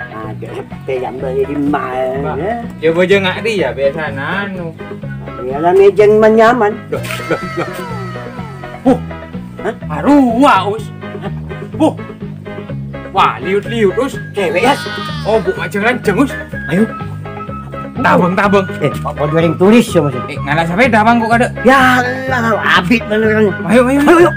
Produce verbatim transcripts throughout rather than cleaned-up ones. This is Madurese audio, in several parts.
Ada seperti yang beli di mana? Coba aja nggak dia biasa nanu. Ya lah, meja nyaman. Loh, loh, loh. Huh. Hah? Arowa, Us. Huh. Wah, liut-liut, Us. Cewek, Yas. Oh, bu, aja nganjeng, Us. Ayo. Tabang, tabang. Eh, apa dua orang turis ya, Mas? Eh, ngala sepeda, Bang, kok ada? Ya Allah, abit beneran. Ayo, ayo, ayo. Ayo, ayo.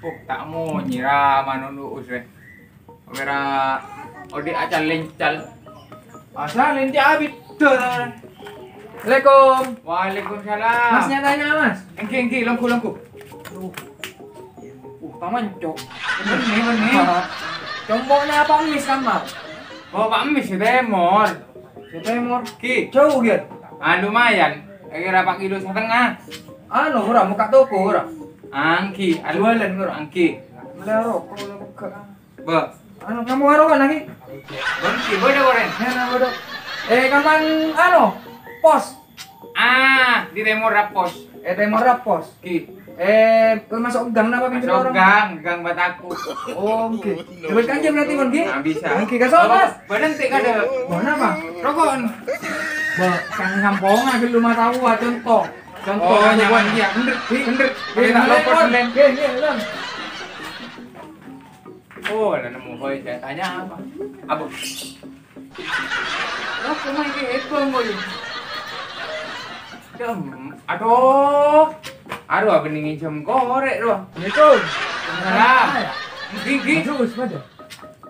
Oh, ta' monyè, Rama, nono, Us, rè. Wèra odi' acal-lencal. Acal-lencal abit. Assalamualaikum. Waalaikumsalam. Mas, nyatanya, Mas? Èngghi, èngghi, longghu, longghu. Aduh. Uh, pamanco. Bânnè, bânnè. Compo'na apa mis kamma? Oh, Pak Mis, sè tèmor. Sè tèmor. Ghi. Jhâu, ghi. Ah, lumayan. Kira-kira pa' kilo satengnga. Anu, ora, buka toko, ora? Èngghi, anu. Jualan, ora? Èngghi. Mellè roko, ora buka. Bâ. Anu, kamu aro kan lagi? Èngghi, bâdâ, Korèng. Nèna, bâdâ. Eh, kapan, anu, pos? Ah, di Tèmor Rapos. Eh, Tèmor Rapos. Ghi. Eh, termasuk gang napa pintu lorong? Masuk gang, gang Bataku. Oh, oke. Dapat kanja berarti, Mon, ghi? Ah, bisa. Oke, kasih, Mas. Bâdâ èngghi kadâ. Wah, napa? Roko'en. Bâ, kan sampongan, belum tahu, ah, contoh. Contoh. Oh, nyaman, iya. Bener, bener. Ghi, ghi, lopot, Mon. Ghi, ghi, Mon. Oh, la nemmo, boy. Saya tanya apa? Apa? Apa main ke headphone, boy? Dem, aduh. Aduh, apa nih nginjam korek, doh? Assalamualaikum. Salam. Gigi. Masuk, Us, pada.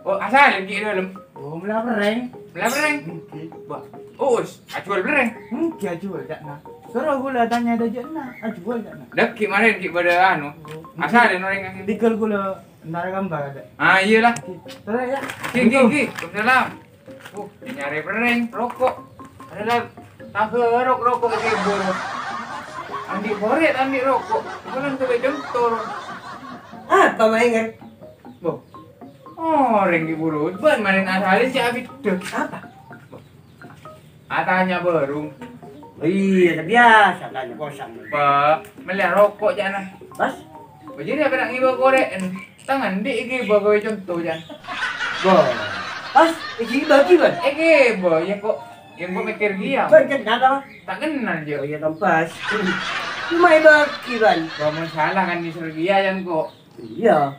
Oh, asal lagi dalam. Oh, melapereng. Melapereng? Gigi. Wah, Us, ajual bereng? Enggak, ajual, Cak, nah. Terus aku lah tanya ada aja, nah, ajual, Cak, nah. Dah, gimana, Ki, pada anu? Oh, asal ada orang yang tiga aku lah. Entar gambar ada. Ah, iyalah. Oke. Terus ya. Ki, ki, ki. Waalaikumsalam. Uh, nyarè perrèng, roko'. Ada lah, tagerok roko' ke buru. Andi' korek, andi' roko'. Bukan tuh contoh. Apa mainan? Bo. Oh, rèng di buru. Ban main asalin si Abid tuh. Apa? Atanya baru. Oh iya, biasa tanya kosong. Pak, melihat rokok jana. Pas? Oh, jadi apa nak ngiba korek? Tangan di iki bawa contoh jan. Bo. Pas, iki bagi, Ban. Iki, bo, ya kok, yang kok mikir dia. Ban, kan kata? Tak kenal, Jo. Oh iya, tempas. Cuma bagi, Ban. Kamu salah kan di Serbia, yang kok. Iya.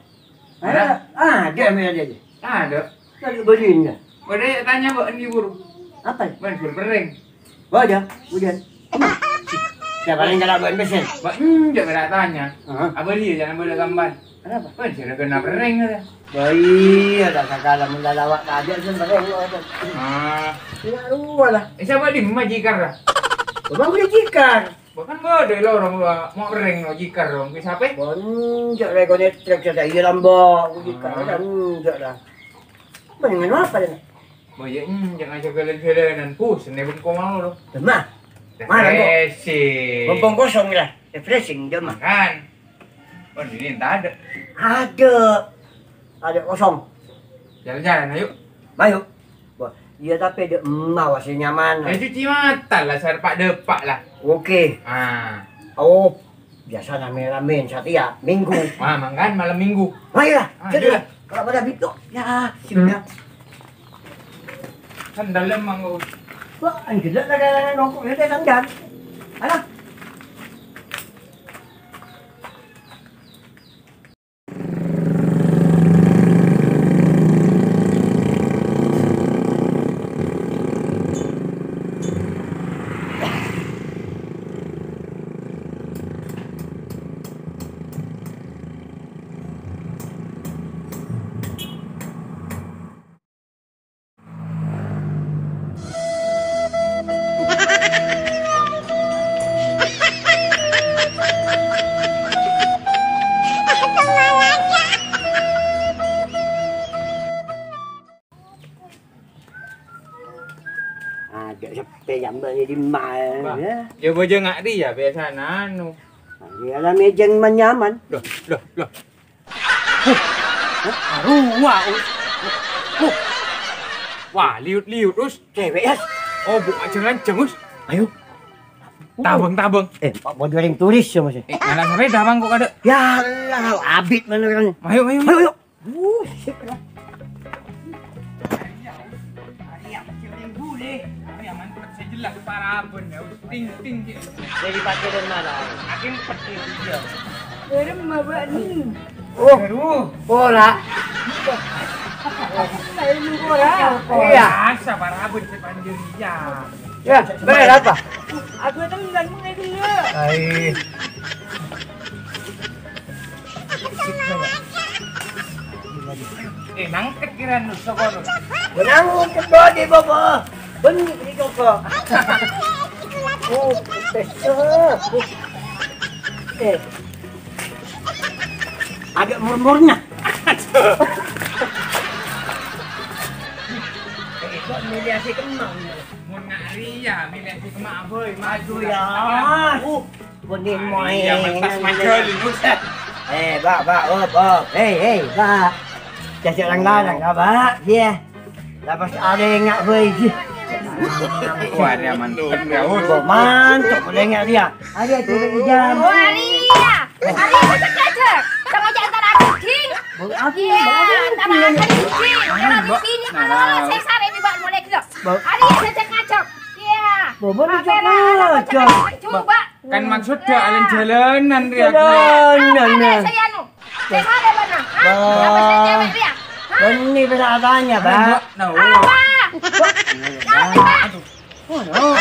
Ada? Ada, ada, ada. Ada. Lagi beliin ya? Pada tanya, Mbak, ini buru. Apa? Ban, buru pereng. Oh, ada. Udah. Siapa yang kena ban mesin? Mbak, enggak kena tanya. Heeh. Apa dia jangan boleh gambar? Kenapa? Ban, sudah kena pereng, kata. Bayi, ada sakala menlalawak aja, sen pereng, lo ada. Ah. Tidak lupa lah. Eh, siapa di majikar, lah? Coba beli jikar. Bahkan bâdâ lorong lo, mau rèng lo jikar dong, ke siapa? Bonjak lah, kau nyetrek saja, iya lambok, aku jikar, ah, kan enggak lah. Mendingan apa ya? Boya, hmm, jangan jalan-jalanan, pus, ini pun kau mau lo. Demah. Mana, Mbok? Refreshing. Mumpung kosong lah, refreshing, demah. Kan. Oh, ini tak ada. Ada. Ada kosong. Jalan-jalan, ayo. Ayo. Wah, iya, tapi ada emak masih nyaman. Eh, cuci mata lah, sarpak depak lah. Oke. Ah. Oh. Biasana mè-, ramèn setiap minggu. Wah, mangkana malem minggu. Ayo lah, Ah, jadi iya. Lah. Kalau pada bitu, ya, sini. Kan dalem mangko. Wah, anjir, lah, lah, lah, nongkrong, ya, tanggal. Alah. Ada sepi jambal di mal, Wah, ya. Ya, bojo ngak dia biasa nanu. Dia lah mejeng menyaman. Loh, loh, loh. Huh. Huh? Aruwa, Us. Huh. Wah, liut-liut, Us. Cewek, ya? Oh, bu, jangan, jangan, Us. Ayo. Tabang, tabang. Eh, Pak Bojo yang turis ya, Mas? Eh, ngalah sepeda, Bang, kok ada? Ya Allah, abit mana kan? Ayo, ayo, ayo. Ayo, ayo. Uh, sip, ya. Ari yang kecil yang bule. Ari yang mantep, saya jelas paraben, ya. Ting, ting, ting. Jadi pakai dan mana? Akin peti dia. Berem, Bapak, nih. Oh, aduh. Ora. Lain ora. Iya. Biasa, paraben sepanjang dia. Ya, bener apa? Aku itu enggak mengerti. Ai. Eh, nangket kira nu, sapa nu? Nangket bodi, Bapak. Bener, ini, Bapak. Oh, pesta. Eh. Ada murmurnya. Eh, kok milih si kemang? Mun ngak ria, milih si kemang, boy. Maju, ya. Uh, Boni moe. Iya, mentas majalin, Ustaz. Eh, Pak, Pak, op, op. Hei, hei, Pak. Jajak lang-lang, Pak. Iya. Lapas ada yang ngak, boy. Wah, dia mantep, ya, Us. Kok mantep, boleh ngak dia. Ada tuh jam. Oh, Aria. Aria, ngajak-ngajak. Sama cak antara aku, Ding. Bau apa? Iya, antara aku, Ding. Antara di sini, kalau saya sare di bawah mulai gelap. Aria, ngajak-ngajak. Iya. Bau, bau, ngajak-ngajak. Coba. Kan maksudnya alen jalanan, Ria. Jalanan, nah. Saya anu. Saya ada mana? Hah? Apa saya cewek, Ria? Hah? Ini pernah tanya, Pak. Nah, apa? Apa? Aduh. Oh, no.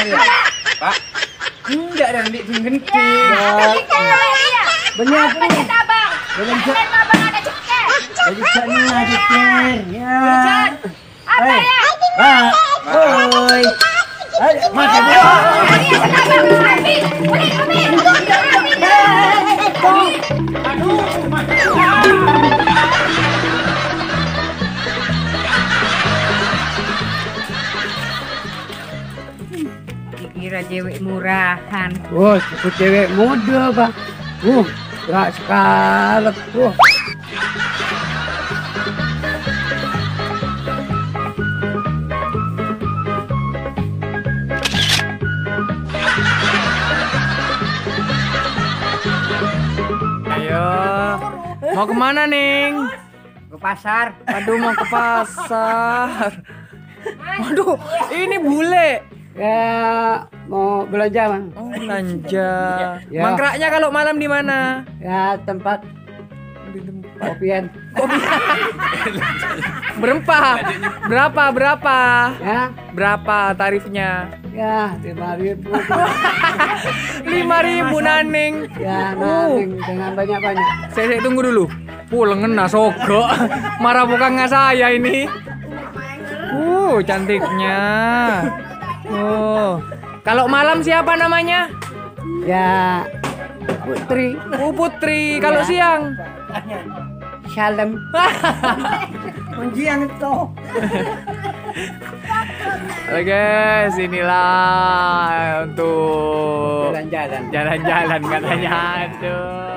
Pak. Enggak, dan di gending. Ya, apa sih cewek, Ria? Bener, apa sih, Abang? Bener, Cak. Abang ada ceker. Jadi, Cak, ini ada ceker. Ya. Apa ya? Pak. Woi. Ayo, Mas, ayo. Dikira cewek murahan. Oh, itu cewek muda, Pak. Uh, gerak sekalet. Uh. Ayo. Mau kemana, Ning? Ke pasar. Waduh, mau ke pasar. Waduh, ini bule. Ya, mau belanja, Bang. Oh, belanja. Ya. Mangkraknya kalau malam di mana? Ya, tempat kopian. Kopi. Berempa. Berapa, berapa? Ya. Berapa tarifnya? Ya, lima ribu. Lima ribu, Naning. Ya, Naning, jangan banyak-banyak. Saya, saya tunggu dulu. Pulengen nah sogo. Marah bukan nggak saya ini. Uh, cantiknya. Oh. Kalau malam siapa namanya? Ya, Putri. Oh, Putri. Kalau siang? Salem. Kunci yang itu. Oke, sinilah untuk jalan-jalan. Jalan-jalan katanya. Aduh.